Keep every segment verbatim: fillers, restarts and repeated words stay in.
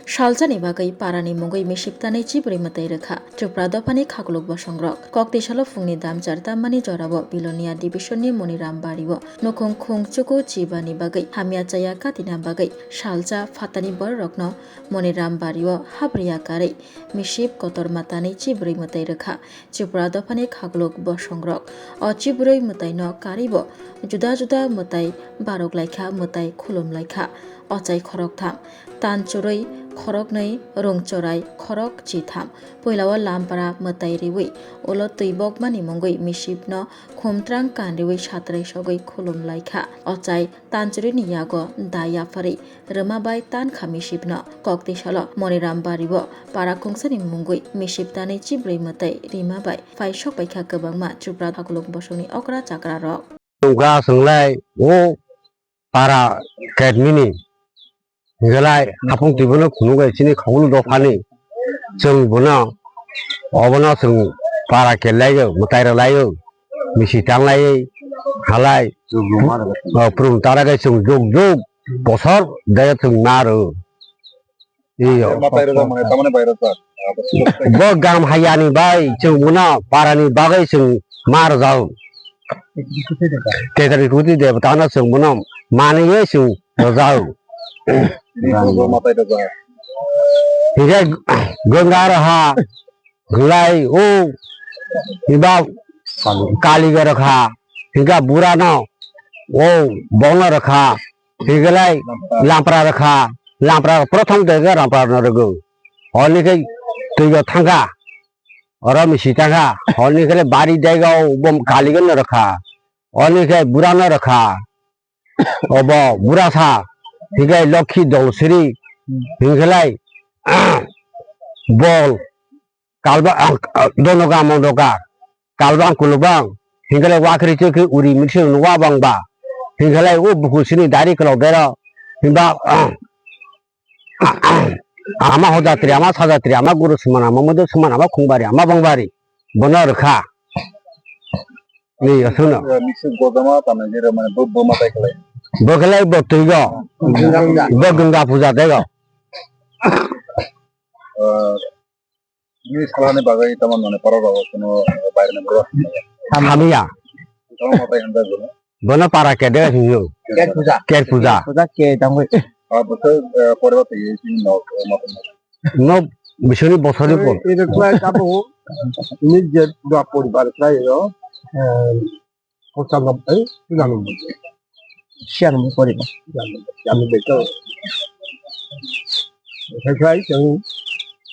Salsani bagwi parani mungwi misip tanwi chibrwi mwtai rwkha Tripura dophani khakluk bosongrok. Koktisalo phungni damchar tammani jorao Bilonia divisionni Moniram bario nukhung khung chuku chibani bagwi hamya chaya katina bagwi salsa phatani bororokno Moniram bario habriya karwi misip kotorma tanwi chibrwi mwtai rwkha Tripura dophani khakluk bosongrok. O chibrwi mwtaino karwibo juda juda mwtai barok laikha, mwtai khulum laikha. Ochai khoroktham, tanchurwi khoroknwi, rungchorai khorok chitham. Puilao lampra mwtai riwi, ulo twi bokmani mungwi misipno khumtrang kanriwi satrai sogwi khulum laikha. Ochai tanchurini yago da yapharwi rwma bai tankha misipno. Koktisalo Moniram bario para khungsani mungwi misip tanwi chibrwi mwtai rima bai phai sokpaikha kwbangma Tripura khakluk bosongni okra chakrarok. Tongkha chwnglai o para ketmini. Hinkelai hapung twibono khunuk bai chini khawlu dophani. Chwng bono, obono chwng para ketlaiyo, mwtai rwlaiyo, misi tanglaiwi halai, o, prum tara khe chwng juk juk bosor de chwng ma rw. Iyo. Matai rwjak mane, tamani bai rwjak. Bo gam hayani bai chwng bono parani bagwi chwng ma rwjak. Tetari kuti debata no chwng bono maniye chwng rwjak. Ni bo matai rwjak. Hinkhe Ganga raha, Glai o, iba kaliga rwkha, hinkhe burano o, bono rwkha, hinkhe lai lampra rwkha, lampra prothom de lampra no rwgo. Honi khe twigo thangkha, oro misi thangkha, honi khe bari daiga o bom kaliga no rwkha, honi khe burano rwkha, obo burasa, hinkhe lokhi dolsiri, hinkhe lai bol. Kalba, ah, ah, donoga monoga, kalbang kulubang, hinkhele wakri chukri uri misi wa bang ba, hinkhele u buku sini dari kelok dero, himba, ah, ah, ah, ama hojatri, ama sajatri, ama guru sumana, ama mudu sumana, ama khungbari, ama bangbari, bono rwkha. Ni asuno. Misi godama tana jere mane bo, bo matai kelai. Bo kelai bo twigo. Ganga puja. Bo Ganga puja dego. Ah, Bini salani bagwi tamo noni para rogo kuno, eh, bairni borok hamya. Hamya. Tamo matai hamjak bono. Bono para kede hinyo. Ket puja. Ket puja. Puja ke tangwi. Ah, bwswk, eh, poriba twi chini nok, eh, matai. No bisoni bosori por. Ere khlai tamo ni je dua poribar khlai ro. Eh, Pochanobbai, chunanobbai. Siyanobbai poribar. Siyanobbai, siyanobbai to. Khlai khlai chwng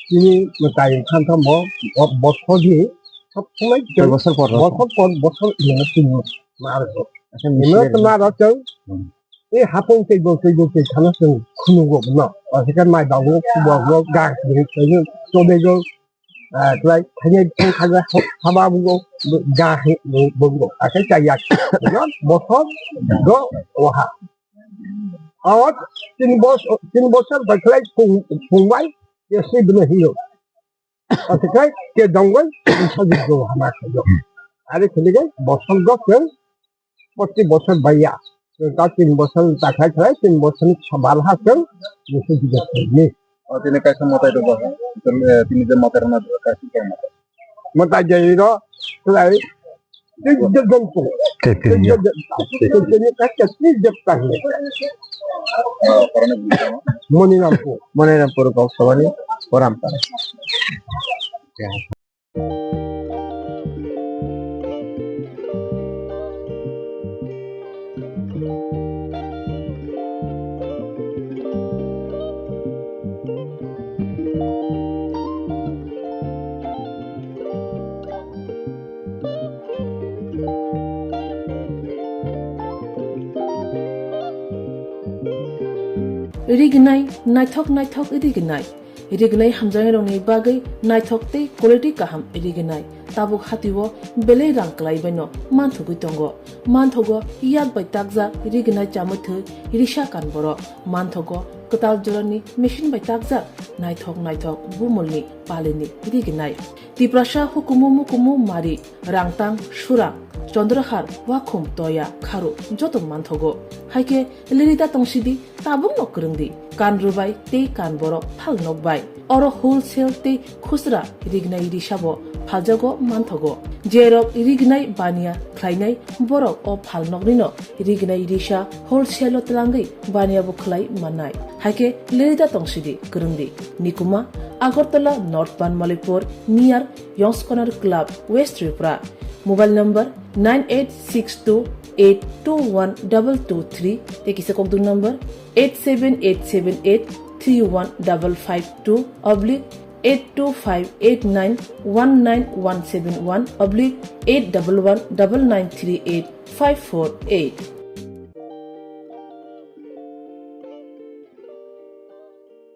chini mwtai khanthamo bo-, bosorni sob somoi chwng bosor por, bosor por, bosor ino chwng ma aro. Acha, ino misile ma aro chwng. Hmm. E hapung tei bo, tei bo, tei khana chwng khunugo no. Asika mai bago, kubo go, ga, tei go, tei go. Ah, khlai, khainai, khainai, haba bugo, ga, bugo, akai chaya. Bosor, do, oha. Awat, tin bos-, tin bosor bai khlai, phung-, phungbai, yesi bino hiyo. Ate khlai, ke dongbai, sajik do, hama khayo. Are khiligai, bosor do, ke, Proti bosor baiya. Ta tin bosor ta khai khai tin bosor ni sabal ha chwng musu diga ni. O tini kaisa mwtai rwjak ha. Tini, eh, tini je mwtai rwna kaisa khe mwtai. Mwtai jai ro, klai, tini je jon tu. Tini je jon tu. Tini kaisa tini je ta ni. Ah, parani bujama. Monirampur. Monirampur Goksobani Porampara. Rignai, naithok naithok rignai. Rignai hamjaknairokni bagwi naithok tei quality kaham rignai. Tabuk hatio belai rang kwlaibaino manthogwi tongo. Manthogo yak bai takjak rignai chamwi thwi risa kan borok. Manthogo kwtal jorani machine bai takjak naithok naithok bumulni palini rignai. Tiprasa hukumu mukumu mari, rangtang, surang, chondrahar, wakhum, toya, kharu joto manthogo. Hai khe lirita tongsidi, tabukno kwrwngdi, kan rwbai tei kan borok phalnok bai. Oro wholesale tei khusra rignai risabo phaljago manthogo. Jerok rignai baniya khlainai borok o phalnoknino rignai risa wholesale-o twlangwi baniyabo khlai mannai. Hai khe lirita tongsidi, kwrwngdi. Nikuma, Agartala North Banmalipur, near Yong's Corner Club, West Tripura. Mobile number nine eight six two eight two one double two three, tei kisa kokduk number eight seven eight seven eight three one double five two oblique eight two five eight nine one nine one seven one oblique eight double one double nine three eight five four eight.